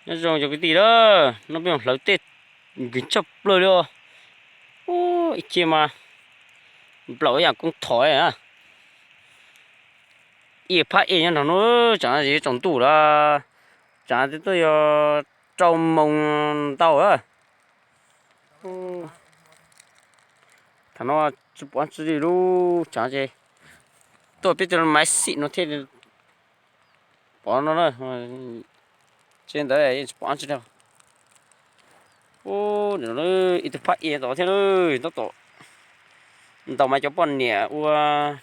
Nyob zoo cov kwv tij lawm, no peb mus hlawv tej nkig tshaj plaws li os. Ib ce mas nplaum ib yam koob thov. Ib phab ej nyob nrog no, tsam no ces yuav tsaus ntuj lawm, tsam twb tuaj yog rau moos ntau lawm. Thaum no tsis pom dab tsi li lub tsam ces tuaj peb tus maiv xim no thiaj pom no na. Tsev ntawd yeej tsis pom dab tsi li. Ub, ib tug phab ej ntau thiab, tab tom ntaus mas cov poj niam ua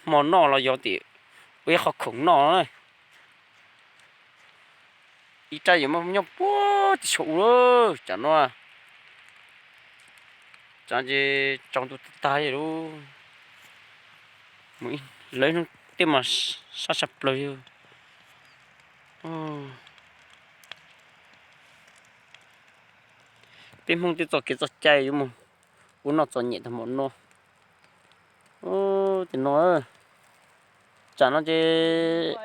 hmo noj los yog tim ua ib qho khoom noj na. Ib rab yuav muab nyob puag tim saum u lawm tsam no. Tsam ces tsaus ntuj tag tag li lawm. Mus ib lawv hnub tej mas sab tshaj plaws li. Peb Hmoob tej txoj kev txoj cai yuav mus ua noj txom nyem tag npaum no. Ub, tim no, tsam no ces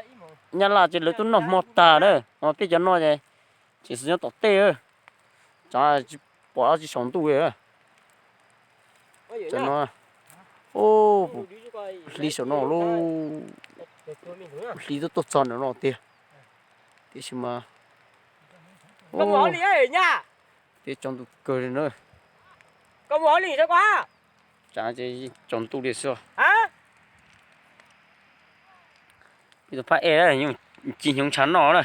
Nyab Laj ces lawv twb noj hmo tag na, peb cov no ces tseem xav nyob tom tej. Tsam tsis pom dab tsi saum ntuj li. Tsam no, ub, hli saum no lauj, hli twb tuaj txog ntawm no tiag. Tiam sis mas, ub, peb tsaus ntuj kawg li na. Tsam ces tsaus ntuj li xwb. Ib tug phab ej ci hnyuv ntshav noj na.